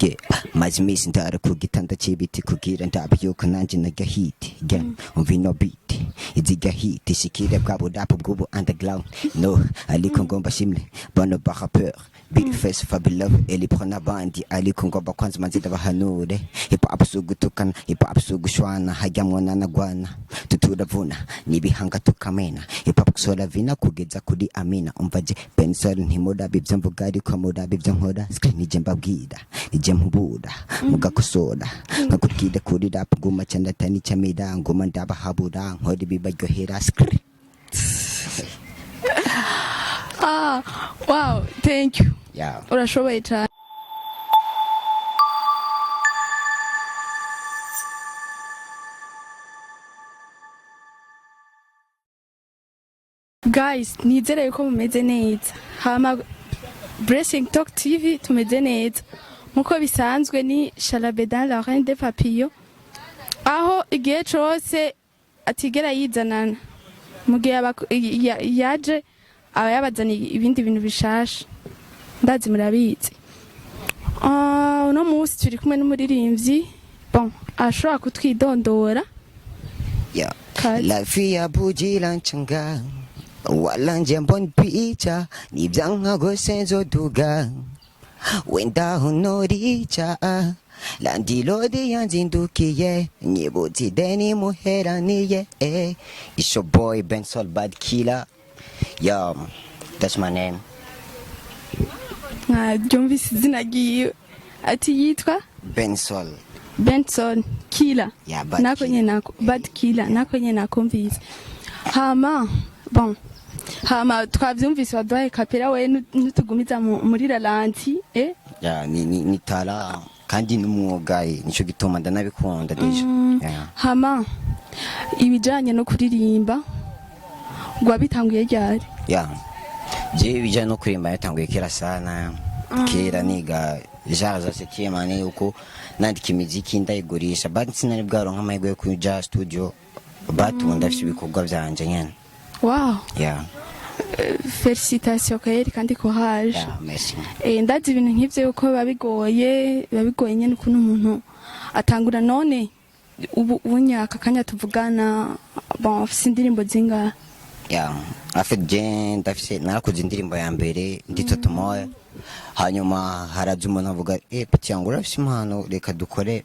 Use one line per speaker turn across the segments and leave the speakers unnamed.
Yeah, maze iminsi ndara ku gitanda c'ibiti kugira ndabe yuko nanje najya hit. Yeah, umva ino beat iziga hit ishikire bwa burapu bw'ubu underground. No, ariko ngomba shimwe bano ba rappeur Big Face, Fabilove, Elipro n'abandi, ariko ngomba kwanza manze ndabahanure. Hip hop si ugutukana, hip hop si ugushwana, hajya mwana tuturavuna n'ibihanga tukamena. Hip hop gusohora vina kugeza kuri amina. Umva je Bensol, ntimurabe ibyo mvuga ariko murabe ibyo nkora. Screen nije mbabwira, nije mpubura mugakosora, nkakubwira kuri rap nguma cyane atani cyamira nguma ndabahabura nkora ibibaryohera. Screen.
Ah, wow, thank you.
Yeah.
Urashoboye cyane. Guys, nizere ko mumeze neza. Hama Blessing Talk TV tumeze neza nkuko bisanzwe. Ni Sharabedan, la reine des papillons, aho igihe cose atigera yizanana mu gihe yaje aba yabazaniye ibindi bintu bishasha, ndazi murabizi. Ah, uno munsi turi kumwe n'umuririmbyi. Bon, ashobora kutwidondora.
Yeah.
Kazi.
Life ya buji nchanga wala nje mbona picha nibyanka gose nzoduga wenda honoricha landilodi yanzindukiye nyibutse ideni muheraniye eh. It's your boy Bensol Bad Killer. Yo, that's my name.
Mwaryumvise izina ryiwe, ati yitwa
Bensol.
Benson Killer.
Yeah, Bad
nako
Killer.
nyene nako Bad Killer, nako nyene nakumvise. Hama bon, hama twavyumvise, waduhaye kapera. We nutugumiza muri ralenti, eh.
Yeah, ni tara kandi n'umwuga eh, nico gituma ndanabikunda déjà. Yeah.
Hama ibijanye no kuririmba wabitanguye ryari?
Yeah. Je, ibijyanye no kuririmba yatanguye kera sana, kera niga genre za septième année, uko nandika imiziki ndayigurisha, but sinari bwaronka amahirwe yo kuja studio, but ubu ndafise ibikorwa vyanje nyene.
Wow.
Yeah.
Félicitations kweri kandi courage.
Yeah, merci.
Eh, ndazi ibintu nk'ivyo yuko biba bigoye, biba bigoye nyene ukuntu umuntu atangura. None ubu ubunyaka kanya tuvugana, bon, ufise indirimbo zingahe?
Yeah, en fait je ndafise, narakoze indirimbo ya mbere ndi toto moya, hanyuma haraza umuntu avuga: "Eh, petit yangu, urafise impano, reka dukore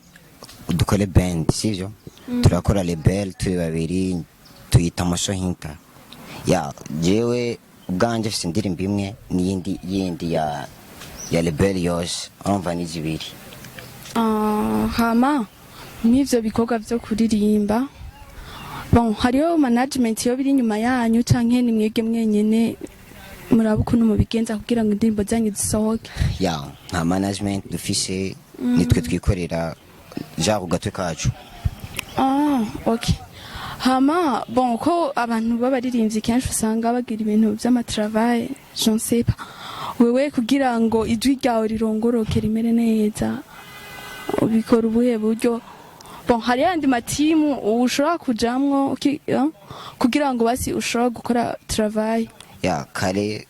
band." Sivyo, turakora label turi babiri, tuyita Mosho Hinta. Ya, jewe ubwanje mfise indirimbo imwe n'iyindi yindi ya label yose, urumva ni zibiri.
Ah, hama mw'ivyo bikorwa vyo kuririmba, bon, hariho management yo biri inyuma yanyu canke ni mwebwe mwenyene muraba ukuntu mubigenza kugira ngo indirimbo zanyu zisohoke?
Ya, nta management dufise, nitwe twikorera ja ku gatwe kacu.
Ah, okay. Hama bon, ko abantu b'abaririmbyi kenshi usanga bagira ibintu vy'amatravail, je ne sais pas, wewe kugira ngo ijwi ryawe rirongoroke rimere neza ubikora ubuhe buryo? Bon, hari yandi matimu ushobora kujamwo kugira ngo basi ushobora gukora travail?
Ya, kare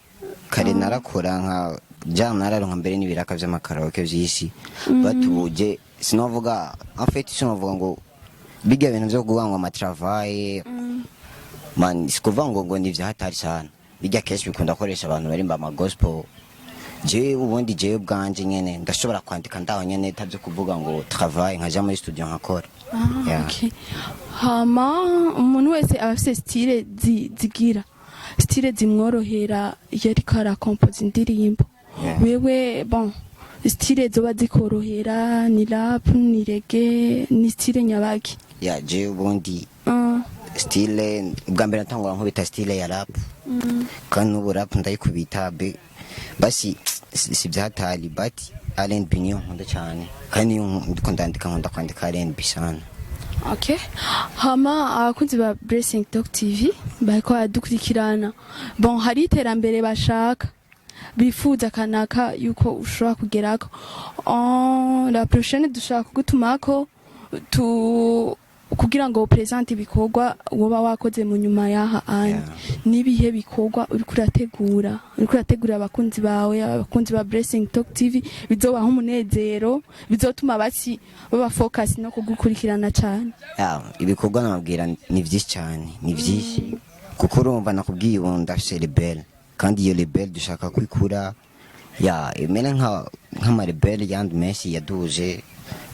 kare narakora nka ja nararonka mbere n'ibiraka vy'amakaraoke vy'isi, batuje sinovuga, en fait sinovuga ngo bijya bintu vyo kuvuga ngo amatravail, man, sikuvuga ngo ni vyahatari sana. Bijya kenshi bikunda gukoresha abantu barimba ama gospel. Jewe ubundi, jewe ubwanje nyene ndashobora kwandika ndaho nyene tavyo kuvuga ngo travail, nkaja muri studio nkakora.
Ah,
Yeah.
okay. Hama umuntu wese aba afise style zigira style zimworohera iyo ariko arakompoza indirimbo. Wewe, bon, style zoba zikorohera ni rap, ni reggae, ni style nyabaki?
Ya, jewe ubundi style ubwa mbere natangura nkubita style ya rap, kandi n'ubu rap ndayikubita be basi si vyahatari, but R&B niyo nkunda cyane, kandi niyo ndiko ndandika, nkunda kwandika R&B sana.
Okay. Hama abakunzi ba Blessing Talk TV bariko baradukurikirana, bon, hari iterambere bashaka, bifuza kanaka yuko ushobora kugerako. Oh, la prochaine dushaka kugutumako tu Kugira ngo présente ibikorwa woba wakoze mu nyuma yaha anya, nibihe bikorwa uriko urategura abakunzi bawe, abakunzi ba Blessing Talk TV, bizobaha umunezero, bizotuma basi baba focus no kugukurikirana cyane?
Ya, ibikorwa nababwira ni byinshi cyane, ni byinshi, kuko urumva nakubwiye ubu ndafise label, kandi iyo label dushaka kwikura ya imere nka nk'ama label yandi menshi yaduje.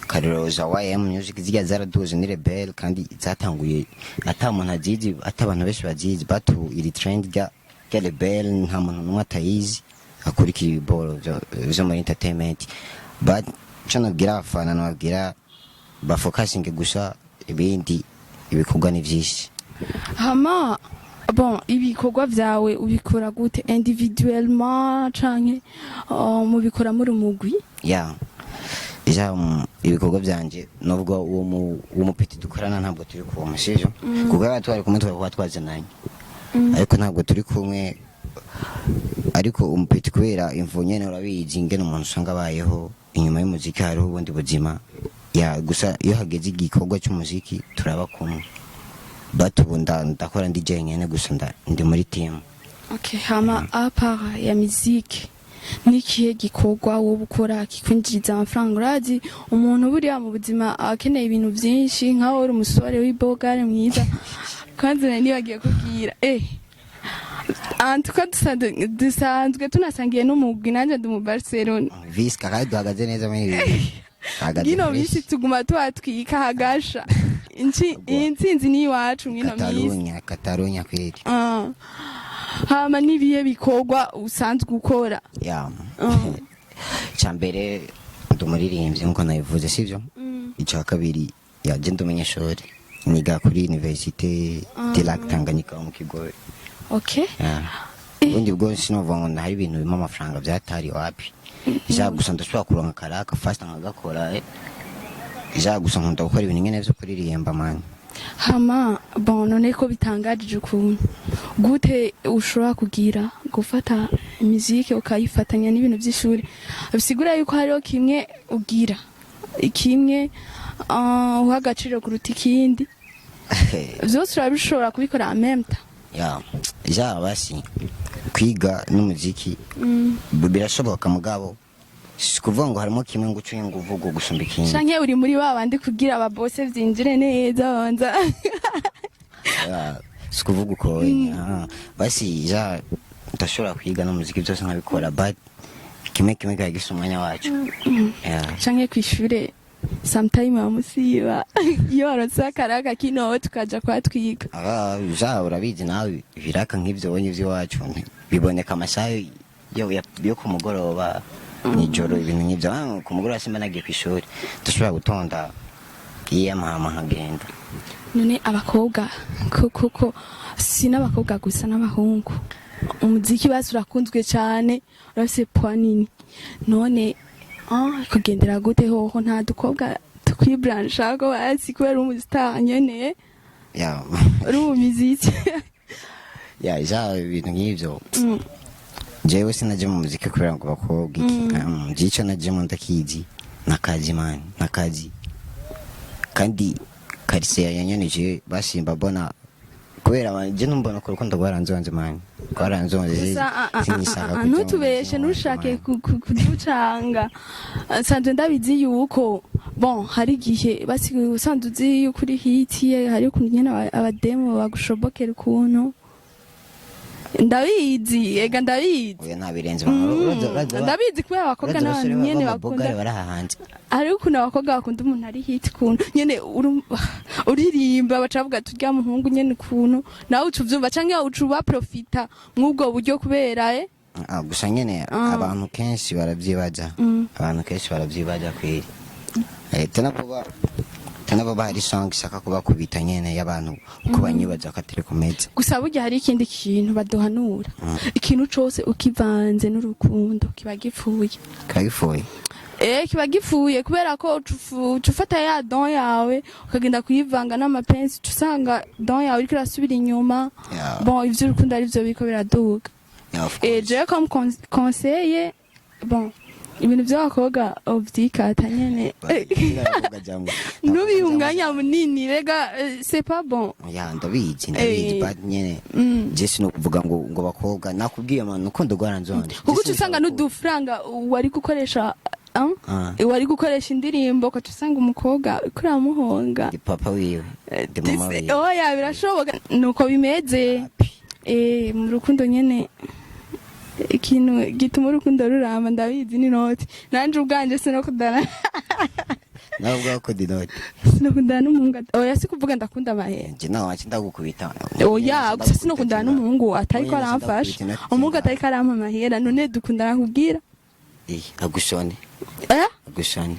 Karero za YM Music zijya zaraduje, ni label kandi zatanguye ata muntu azizi, ata abantu benshi bazizi, batu iri trend rya label nta muntu n'umwe atayizi akurikira ibiboro vyo muri entertainment. But ico nabwira abafana, nababwira bafokasinge gusa, ibindi ibikorwa ni vyinshi.
Hama bon, ibikorwa vyawe ubikora gute? Individuellement canke mubikora muri umugwi?
Ya, déjà ibikorwa vyanje, nubwo uwo mupeti dukorana ntabwo turi kumwe, sivyo? Kuko yaba twari kumwe twari kuba twazananye, ariko ntabwo turi kumwe. Ariko umupeti, kubera imvo nyene urabizi ingene umuntu usanga abayeho inyuma y'umuziki, hariho ubundi buzima. Ya, gusa iyo hageze igikorwa cy'umuziki turaba kumwe, but ubu ndakora ndi jenyene gusa ndi muri team.
Okay, hama à part ya musique, nikihe gikorwa wowe ukora kikwinjiriza amafaranga? Urazi umuntu buriya mu buzima akeneye ibintu vyinshi, nkaho uri umusore w'ibogare mwiza. Kwanza nari nibagiye kubwira, antuka dusanzwe tunasangiye n'umugwi, nanje ndi mu Barcelona.
Visca, kandi duhagaze neza muri ibi. Duhagaze
Ngino
fresh.
minsi tuguma tuhatwika hagasha. Intsinzi ni iwacu mwino minsi.
Katarunya, Katarunya kweli.
Ah. Hama n'ibihe bikorwa usanzwe ukora?
Ya, icya mbere ndi umuririmbyi nkuko nabivuze, sivyo? Icya kabiri, ya, je ndi umunyeshuri, niga kuri Université de Lac Tanganyika mu Kigobe. Ya. Ubundi bwo sinovuga ngo hari ibintu bimpa amafaranga byatari, wapi. Ja, gusa ndashobora kuronka karaka fast nkagakora. Ja, gusa nkunda gukora ibintu nyene vyo kuririmba, man.
Hama bon, none ko bitangajije ukuntu gute ushobora kugira gufata musique ukayifatanya n'ibintu by'ishuri, bisigura yuko hariho kimwe ugira kimwe uha agaciro kuruta ikindi? Vyose urabishobora kubikora en même temps?
Ya, ja, basi kwiga n'umuziki birashoboka, mugabo si kuvuga ngo harimo kimwe ngo uce ngo uvuge gusumba ikindi.
Canke uri muri ba bandi kugira ababose vyinjire neza banza
Ya, si kuvuga uko. Ah, basi ja ndashobora kwiga n'umuziki byose nkabikora, but kimwe kimwe kiba gifise umwanya wacu. Ya.
Canke kw'ishure sometime bamusiba iyo waronse akaraka kino tukaja kwatwiga?
Ah, ja, urabizi nawe, ibiraka nk'ivyo bonye ivy'iwacu biboneka amasaha yo ku mugoroba, nijoro, ibintu nk'ivyo. Ah, ku mugoroba simba nagiye kw'ishuri, ndashobora gutonda iya hama nkagenda.
None abakobwa ko si n'abakobwa gusa, n'abahungu, umuziki basi urakunzwe cyane, urafise poids nini. None kugendera gute hoho? Nta dukobwa tukwibrancha ko basi kubera umu star nyene, uri mu miziki?
Ya, ja, ibintu nk'ivyo, jewe sinaje mu muziki kubera ngo bakobwa iki. Je ico najemo ndakizi, nakazi, man, nakazi. Kandi karise yanyoneje basimba mbona kubera je numbona ko urukundo rwaranzonze, man, rwaranzonze.
Gusa,
Sinyishaka kuja mu
ntutubeshe
muziki wanje,
ntushake
man.
kuducanga. Nsanzwe ndabizi yuko bon, hari igihe basi usanzwe uzi yuko uri hitiye, hari ukuntu nyene abademu bagushobokera ukuntu. Ndabizi, ega ndabizi.
Oya, ntabirenze.
Ndabizi kubera abakobwa n'abantu nyene bakunda
bari aha hanze.
Hari ukuntu abakobwa bakunda umuntu ari hit, ukuntu nyene uririmba baca bavuga turya muhungu nyene, ukuntu nawe uca uvyumva canke uca ubaprofita mw'ubwo buryo kubera
Ah, gusa nyene abantu kenshi baravyibaza, abantu kenshi baravyibaza kweri. Tena vuba hari song ishaka kubakubita nyene y'abantu uko banyibaza ko atari kumeze.
Gusa burya hari ikindi kintu baduhanura: ikintu cose ukivanze n'urukundo kiba gipfuye.
Kagifuye.
Kiba gipfuye kubera ko uca ufata ya don yawe ukagenda kuyivanga n'amapensi, uca usanga don yawe iriko irasubira inyuma. Bon, ivy'urukundo ari vyo biriko biraduga.
Yeah, of
Et
course.
je comme conseiller, bon, Ibintu by'abakobwa uvyikata nyene. Nubiha umwanya munini rega, c'est pas bon.
Ya, ndabizi, ndabizi. But nyene je sinokuvuga ngo bakobwa, nakubwiye man, urukundo rwaranzonze.
Kuko uca usanga n'udufaranga wari gukoresha, ah?
Ah.
Wari gukoresha indirimbo, ugaca usanga umukobwa uriko uramuhonga.
Ndi papa wiwe, ndi mama wiwe.
Oya, birashoboka, nuko bimeze. Mu rukundo nyene, ikintu gituma urukundo ruramba, ndabizi, ni noti. Nanje ubwanje sinokundana
Nawe ubwawe ko dinoti?
Sinokundana n'umuhungu oya, si kuvuga ndakunda amahera.
Nje nawe wacu ndagukubita.
Oya, gusa sinokundana n'umuhungu atariko aramfasha, umuhungu atariko arampa amahera. None dukundana kubwira
Eh, agushone.
Eh?
Agushone.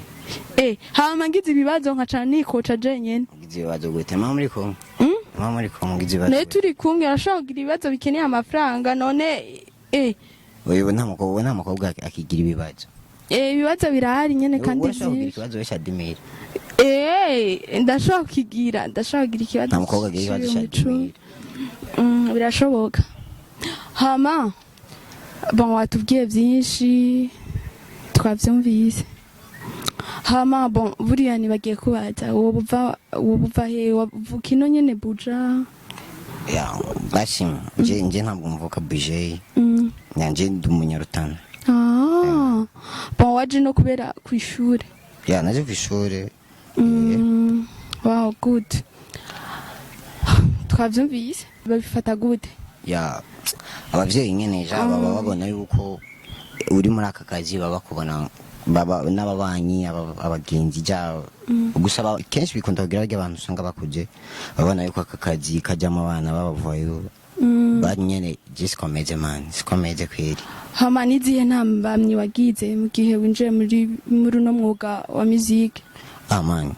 Hama ngize ibibazo nkaca nikoca jenyene.
Ugize ibibazo gute? Mama muri kumwe?
Mm?
Mama muri kumwe, ugize ibibazo
Nawe
gute?
turi kumwe arashobora kugira ibibazo bikeneye amafaranga. None
Uyu nta mukobwa, ubu nta mukobwa akigira ibibazo.
Ibibazo birahari nyene kandi
Urashobora kugira
vyinshi.
ikibazo wese adimira?
Ndashobora kukigira, ndashobora kugira ikibazo
Nta mukobwa agira ikibazo cya
c'ibihumbi 10.
adimira.
Birashoboka. Hama bon, watubwiye byinshi, twavyumvise. Hama bon, buriya nibagiye kubaza, woba uva he? Wavuka ino nyene Buja?
Ya, basi nje ntabwo mvuka Buje. Nje ndi umunyarutana.
Ah, bon, waje no kubera kw'ishure?
Ya, naje ku ishuri.
Wow, good. Twavyumvise. Babifata gute?
Ya, abavyeyi nyene ja baba babona yuko uri muri aka kazi, baba bakubona, baba n'ababanyi, abagenzi ja. Gusa kenshi bikunda kugira barya abantu usanga bakuze babona yuko aka kazi kajyamo abana babavayo. Bari nyene, je sikomeze man, sikomeze kweri.
Hama n'izihe ntambamyi wagize mu gihe winjiye muri uno mwuga wa musique?
Ah man,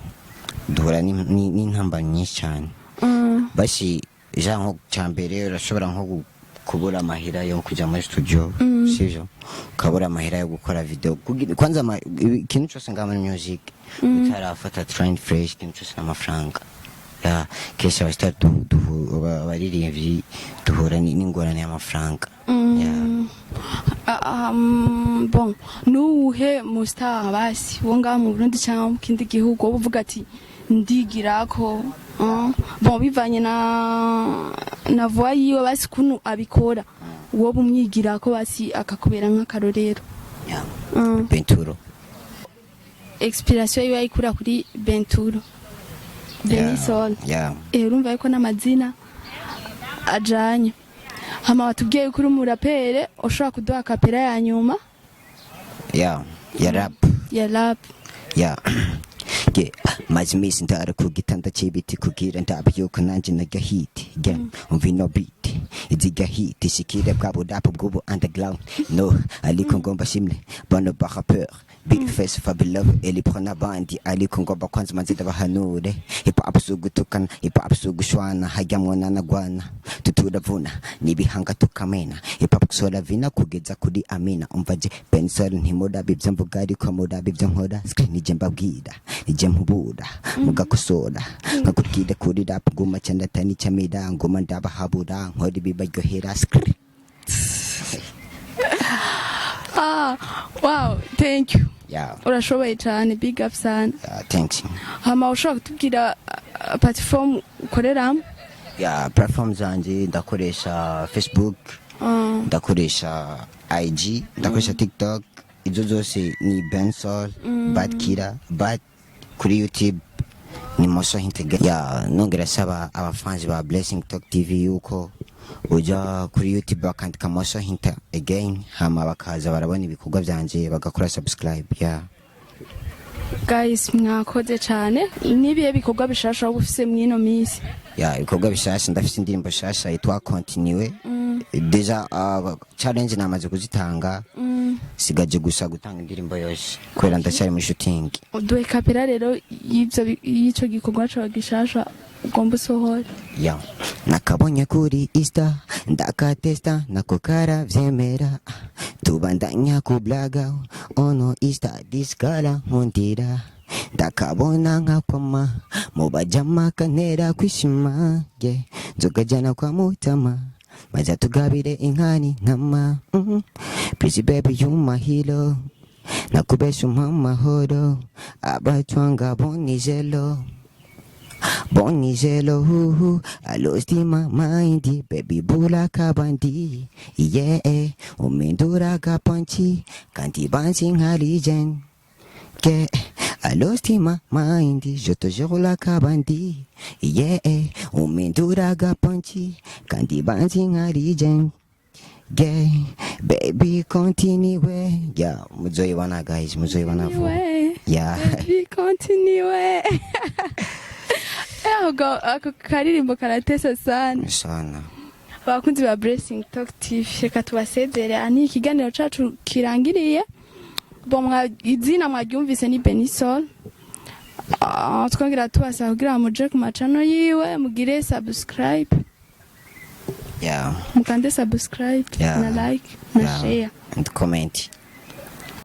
duhura n'intambamyi nyinshi cyane. Basi ja, nko cyambere urashobora nko kubura amahera yo kujya muri studio, sivyo? Ukabura amahera yo gukora video. Kwanza ikintu cyose ngaha muri music utarafata trend fresh, ikintu cyose n'amafaranga. Ya, kenshi abasitari abaririmbyi duhura n'ingorane y'amafaranga. Ya.
Ah, bon, nuwuhe mu star basi wo ngaha mu Burundi cyangwa mu kindi gihugu wowe uvuga ati ndigirako, bon, bivanye na voix yiwe, basi kunu abikora, wowe umwigirako basi akakubera nk'akarorero?
Ya. Benturo.
Inspiration yiwe ayikura kuri Benturo Benisol?
Ya.
Urumva yuko n'amazina ajanye. Hama watubwiye yuko uri umurapere, ushobora kuduha a cappella ya nyuma?
Ya, rap.
Ya rap.
Ya. Yeah. Maze iminsi ndara ku gitanda c'ibiti kugira ndabyuka nanje najya hit. Yeah. Umva ino beat iziga hit ishikire bwa burapu bw'ubu underground. No, ariko ngomba shimle bano ba rappeur Big Face, Fabilove, Elipro n'abandi, ariko ngomba kwanza manze ndabahanure: hip hop si ugutukana, hip hop si ugushwana, hajya mwanana tuturavuna n'ibihanga tukamena, hip hop gusohora vina kugeza kuri amina. Umva je Bensol, ntimurabe ibyo mvuga ariko murabe ibyo nkora. Screen nije mbabwira, nije mpubura mugakosora, nkakubwira kuri rap guma cyane atani cyamira ngoma, ndabahabura nkora ibibaryohera. Screen.
Ah, wow, thank you. Urashoboye cyane, big up sana.
Yeah, thanks.
Hama ushobora kutubwira platform ukoreramo?
Ya, platform zanje ndakoresha Facebook, ndakoresha IG, ndakoresha TikTok. Izo zose ni Bensol Bad Kira, but kuri YouTube ni Moso Hintega. Ya, nongera saba abafanzi ba Blessing Talk TV yuko uja kuri YouTube bakandika Moso Hinta again, hama bakaza barabona ibikorwa byanje, bagakora subscribe. Ya.
Guys, mwakoze cyane. N'ibihe bikorwa bishasha waba ufise mw'ino minsi?
Ya, ibikorwa bishasha, ndafise indirimbo shasha yitwa Continue. Déjà challenge namaze kuzitanga, sigaje gusa gutanga indirimbo yose kubera ndacyari muri shooting.
Uduhe cappella rero y'ico gikorwa cawe gishasha ugomba usohore.
Ya, nakabonye kuri Insta, ndakatesta, nako karavyemera, tubandanya kublaga ono Insta diskara nkundira, ndakabona nkakwama mu bajama kantera kwishima, yeah. Nzogajana kwa mutama maze tugabire inkani nkama. Please baby, you my hero. Nakubesha umpa amahoro. Abatwanga bonijelo, bonijelo huhu. I lost in my mind, baby, bula kabandi, yeah. Umindura gapanchi kandi banzi nka legend. Yeah, I lost in my mind, je te jure la kabandi, yeah. Umindura gapanchi kandi banzi nka legend. Yeah, baby, continue. Yeah, muzoyibona guys, muzoyibona vuba.
Continue.
Yeah.
Baby, continue. Ako karirimbo karatesa sana.
Sana.
Abakunzi ba Blessing Talk TV, reka tubasezere. Aha ni ikiganiro cacu kirangiriye. Bon, izina mwaryumvise ni Benisol. Ah, twongera tubasaba kugira ngo muje ku macano yiwe, mugire subscribe, mukande subscribe na like na share
And comment.